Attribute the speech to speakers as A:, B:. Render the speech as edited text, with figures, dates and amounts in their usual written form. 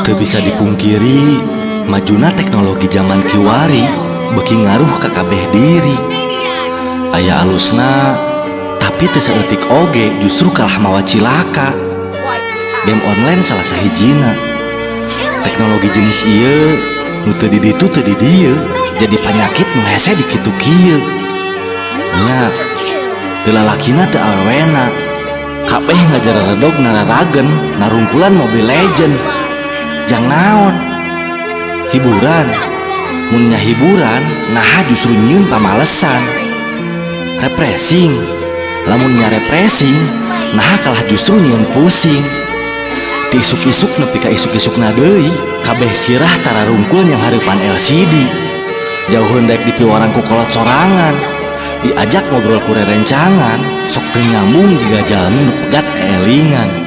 A: Teu bisa dipungkiri majuna teknologi zaman kiwari beuki ngaruh ka kabeh diri. Aya alusna, tapi teu saeutik oge justru kalah mawa cilaka. Game online salah sahijina. Teknologi jenis ieu nu teu di ditu teu di dieu jadi panyakit nu hese dikitu kieu. Nya, teu lalakina teu awewena. Kabeh ngajareredog nararagen narungkulan Mobile Legend. Jang naon? Hiburan. Mun nya hiburan, naha justru nyieun pamalesan. Refreshing. Lamun nya refreshing, naha kalah justru nyieun pusing. Ti isuk-isuk nepi ka isuk-isukna deui, kabeh sirah tararungkul nyanghareupan LCD. Jauheun daek dipiwarang ku kolot sorangan, diajak ngobrol ku rerencangan, sok teu nyambung jiga jalmi nu pegat eelingan.